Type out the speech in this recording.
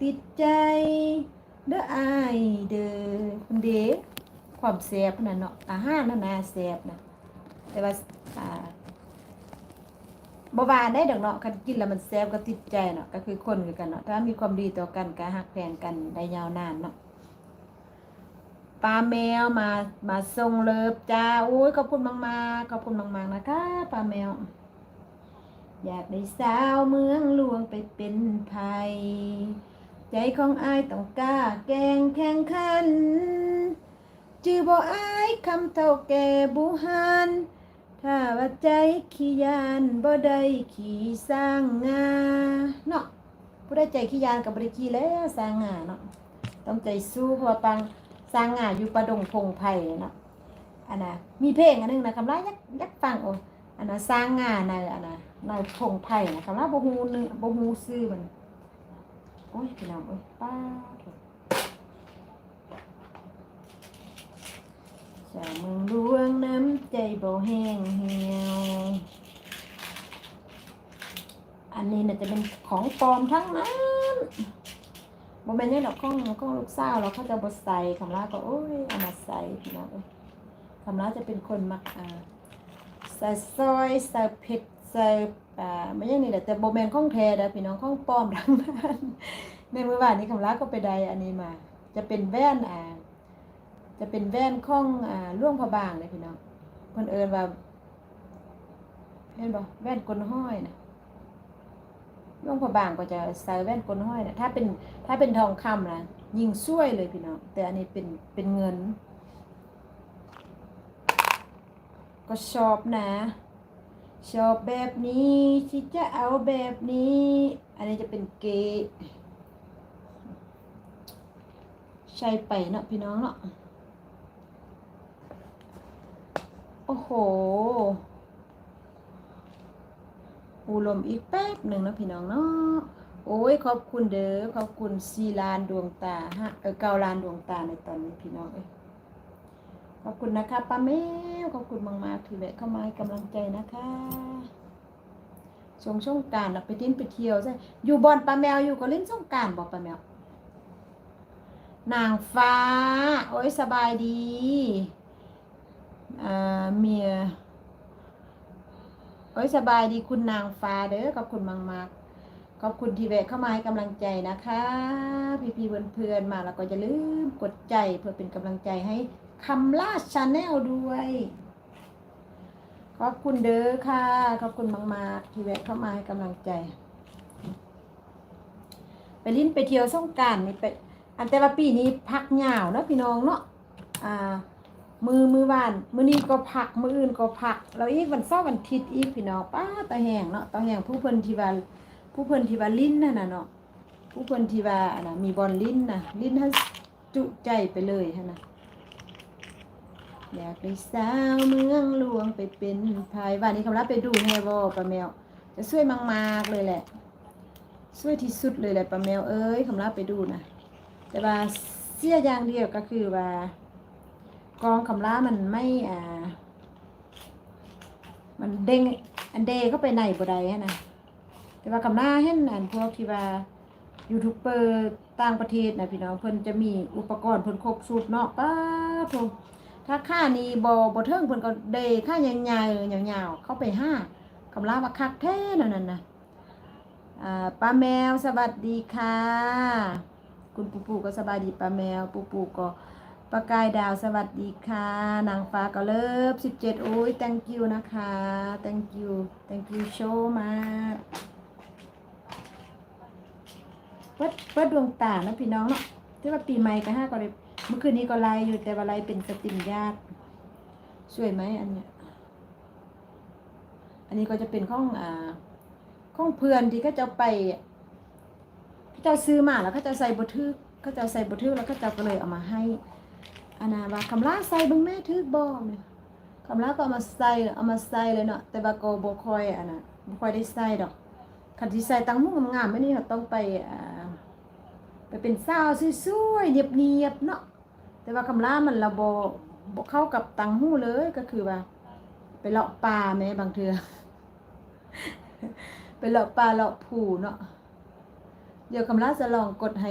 ຕິດໃຈເດີອ້າຍເດີ. ເດ້ ຄວາມແຊບຫັ້ນນະເນາະ ອາຫານຫັ້ນນະແຊບນະ ແຕ່ວ່າ ອ່າ ບໍ່ວ່າໃດດອກເນາະ ຄັນກິນແລ້ວມັນແຊບກໍຕິດໃຈເນາະ ກໍຄືຄົນຄືກັນເນາະ ຖ້າມີຄວາມດີຕໍ່ກັນກໍຮັກແພງກັນໄດ້ຍາວນານເນາະ. ປ້າແມວມາ ມາສົ່ງເລີບຈ້າ. ໂອ້ຍ ຂອບຄຸນມາກໆ ຂອບຄຸນມາກໆ ນະຄະ ປ້າແມວ. ຢາກໄດ້ສາວເມືອງຫຼວງໄປເປັນໃຜ ໃຈຂອງອ້າຍຕ້ອງກ້າແກ່ງແຂ່ງຂັນ ຈື່ບໍ່ອາຍຄຳເຖົ້າແກ່ບູຮານ ຖ້າວ່າໃຈຂີ້ຢ້ານບໍ່ໄດ້ຂີ່ຊ້າງງາເນາະ. ຜູ້ໃດໃຈຂີ້ຢ້ານກໍບໍ່ໄດ້ຂີ່ແລ້ວຊ້າງງາເນາະ ຕ້ອງໃຈສູ້ ເພາະວ່າປາງຊ້າງງາຢູ່ປ່າດົງພົງໄຜ່ເນາະ. ອັນນະ ມີເພງອັນໜຶ່ງນະ ຄຳລາຢາກ ຢາກຟັງ ໂອ້ ອັນນະ ຊ້າງງາໃນ ອັນນະ ໃນພົງໄຜ່ນະ ຄຳລາບໍ່ຮູ້ເນື້ອ ບໍ່ຮູ້ຊື່ມັນ. ໂອ້ຍ ພີ່ນ້ອງເອີຍ ປ້າໂທ້ ສາວເມືອງຫຼວງນ້ຳໃຈບໍ່ແຫ້ງຫ່ຽວ. ອັນນີ້ໜ້າຈະເປັນຂອງປອມທັງນັ້ນ ບໍ່ແມ່ນຫຍັງດອກ ຂອງ ຂອງລູກສາວລາວ ເຂົາເຈົ້າບໍ່ໃສ່ ຄຳລາກໍ ໂອ້ຍ ເອົາມາໃສ່ ພີ່ນ້ອງເອີຍ. ຄຳລາຈະເປັນຄົນມັກ ອ່າ ໃສ່ຊອຍ ໃສ່ເຜັດ ໃສ່ ອ່າ ແມ່ນຫຍັງນີ້ແຫຼະ ແຕ່ບໍ່ແມ່ນຂອງແທ້ເດີພີ່ນ້ອງ ຂອງປອມທັງນັ້ນ. ໃນມື້ວານນີ້ຄຳລາກໍໄປໄດ້ອັນນີ້ມາ ຈະເປັນແວ່ນ ອ່າ ຈະເປັນແວ່ນຂອງ ອ່າ ຫຼວງພະບາງເດ້ພີ່ນ້ອງ ເພິ່ນເອີ້ນວ່າ ແມ່ນບໍ່ ແວ່ນກົນຫ້ອຍນະ. ຫຼວງພະບາງກໍຈະໃສ່ແວ່ນກົນຫ້ອຍນະ ຖ້າເປັນ ຖ້າເປັນທອງຄຳນະ ຍິ່ງສວຍເລີຍພີ່ນ້ອງ ແຕ່ອັນນີ້ເປັນ ເປັນເງິນ. ກໍຊອບນະ ຊອບແບບນີ້ ຊິຈະເອົາແບບນີ້. ອັນນີ້ຈະເປັນເກະ ໃສ່ໄປເນາະພີ່ນ້ອງເນາະ. ໂອ້ໂຫ ອູລົມອີກແປັບໜຶ່ງເນາະພີ່ນ້ອງເນາະ. ໂອ້ຍ ຂອບຄຸນເດີ ຂອບຄຸນສີ່ລ້ານດວງຕາ ຮະ ເອີ ເກົ້າລ້ານດວງຕາໃນຕອນນີ້ພີ່ນ້ອງເອີຍ. ຂອບຄຸນນະຄະປ້າແມວ ຂອບຄຸນມາກໆ ທີ່ແວະເຂົ້າມາໃຫ້ກຳລັງໃຈນະຄະ. ຊ່ວງສົງການເນາະ ໄປຫຼິ້ນໄປທ່ຽວໃສ ຢູ່ບ່ອນປ້າແມວຢູ່ກໍຫຼິ້ນສົງການບໍ່ປ້າແມວ? ນາງຟ້າ ໂອ້ຍ ສະບາຍດີ ອ່າ ເມຍ ໂອ້ຍ ສະບາຍດີຄຸນນາງຟ້າເດີ ຂອບຄຸນມາກໆ ຂອບຄຸນທີ່ແວະເຂົ້າມາໃຫ້ກຳລັງໃຈນະຄະ ພີ່ໆ ເພື່ອນໆ ມາແລ້ວກໍຢ່າລືມກົດໃຈເພື່ອເປັນກຳລັງໃຈໃຫ້ຄຳລາ Channel ດ້ວຍ. ຂອບຄຸນເດີຄ່ະ ຂອບຄຸນມາກໆ ທີ່ແວະເຂົ້າມາໃຫ້ກຳລັງໃຈ ໄປຫຼິ້ນໄປທ່ຽວສົງການນີ້ໄປ ອັນ ແຕ່ວ່າປີນີ້ພັກຍາວເນາະພີ່ນ້ອງເນາະ ອ່າ ມື້ ມື້ວານ ມື້ນີ້ກໍພັກ ມື້ອື່ນກໍພັກ ແລ້ວອີກວັນເສົາວັນທິດອີກພີ່ນ້ອງ. ປ້າ ຕາແຮງເນາະ ຕາແຮງ ຜູ້ເພິ່ນທີ່ວ່າ ຜູ້ເພິ່ນທີ່ວ່າຫຼິ້ນຫັ້ນນະເນາະ ຜູ້ເພິ່ນທີ່ວ່າ ອັນນະ ມີບ່ອນຫຼິ້ນນະ ຫຼິ້ນໃຫ້ ຈຸໃຈໄປເລີຍຫັ້ນນະ. ຢາກໄດ້ສາວເມືອງຫຼວງໄປເປັນໃຜ ວ່ານີ້ຄຳລາໄປດູແດ່ບໍ່ປ້າແມວ ຈະສວຍມາກໆ ເລີຍແຫຼະ ສວຍທີ່ສຸດເລີຍແຫຼະປ້າແມວເອີຍ ຄຳລາໄປດູນະ. ແຕ່ວ່າເສຍຢ່າງດຽວກໍຄືວ່າ ກ້ອງຄຳລາມັນໄມ່ ອ່າ ມັນເດ້ງ ອັນເດເຂົ້າໄປໃນບໍ່ໄດ້ຫັ້ນນະ. ແຕ່ວ່າຄຳລາເຫັນອັນພວກທີ່ວ່າຢູທູບເບີຕ່າງປະເທດນະພີ່ນ້ອງ ເພິ່ນຈະມີອຸປະກອນເພິ່ນຄົບຊຸດເນາະ ປາໂທ້ ຖ້າຂານີ້ບໍ່ ບໍ່ເຖິງ ເພິ່ນກໍເດຂາໃຫຍ່ໆ ຍາວໆ ເຂົ້າໄປຫາ ຄຳລາວ່າຄັກແທ້ແນວນັ້ນນະ. ອ່າ ປ້າແມວ ສະຫວັດດີຄ່ະ ຄຸນປູປູກໍສະບາຍດີປ້າແມວ ປູປູກໍ ປະກາຍດາວ ສະຫວັດດີຄ່ະ ນາງຟ້າກໍເລີບສິບເຈັດ ໂອ້ຍ thank you ນະຄະ thank you thank you so much. ເປີດ ເປີດດວງຕາເນາະພີ່ນ້ອງເນາະ ຖືວ່າປີໃໝ່ກໍຫາກໍໄດ້ ມື້ຄືນນີ້ກໍໄລຢູ່ ແຕ່ວ່າໄລເປັນສະຕຣີມຢາກ ສວຍໄໝ ອັນເນີ້ຍ ອັນນີ້ກໍຈະເປັນຂອງ ອ່າ ຂອງເພື່ອນທີ່ເຂົາເຈົ້າໄປ ເຂົາເຈົ້າຊື້ມາແລ້ວເຂົາເຈົ້າໃສ່ບໍ່ຖືກ ເຂົາເຈົ້າໃສ່ບໍ່ຖືກ ແລ້ວເຂົາເຈົ້າກໍເລີຍເອົາມາໃຫ້ ອັນນະ ວ່າຄຳລາໃສ່ເບິ່ງແດ່ຖືກບໍ່ ຄຳລາກໍເອົາມາໃສ່ ເອົາມາໃສ່ເລີຍເນາະ ແຕ່ວ່າກໍບໍ່ຄ່ອຍ ອັນນະ ບໍ່ຄ່ອຍໄດ້ໃສ່ດອກ. ຄັນຊິໃສ່ຕ່າງຫູງາມໆ ແບບນີ້ ເຮົາຕ້ອງໄປ ອ່າ ໄປເປັນສາວສວຍໆ ນຽບໆ ເນາະ. ແຕ່ວ່າຄຳລາມັນລະບໍ່ ບໍ່ເຂົ້າກັບຕ່າງຫູເລີຍ ກໍຄືວ່າໄປເລາະປ່າແມ້ ບາງເທື່ອ ໄປເລາະປ່າເລາະພູເນາະ. ດຽວຄຳລາຈະລອງກົດໃຫ້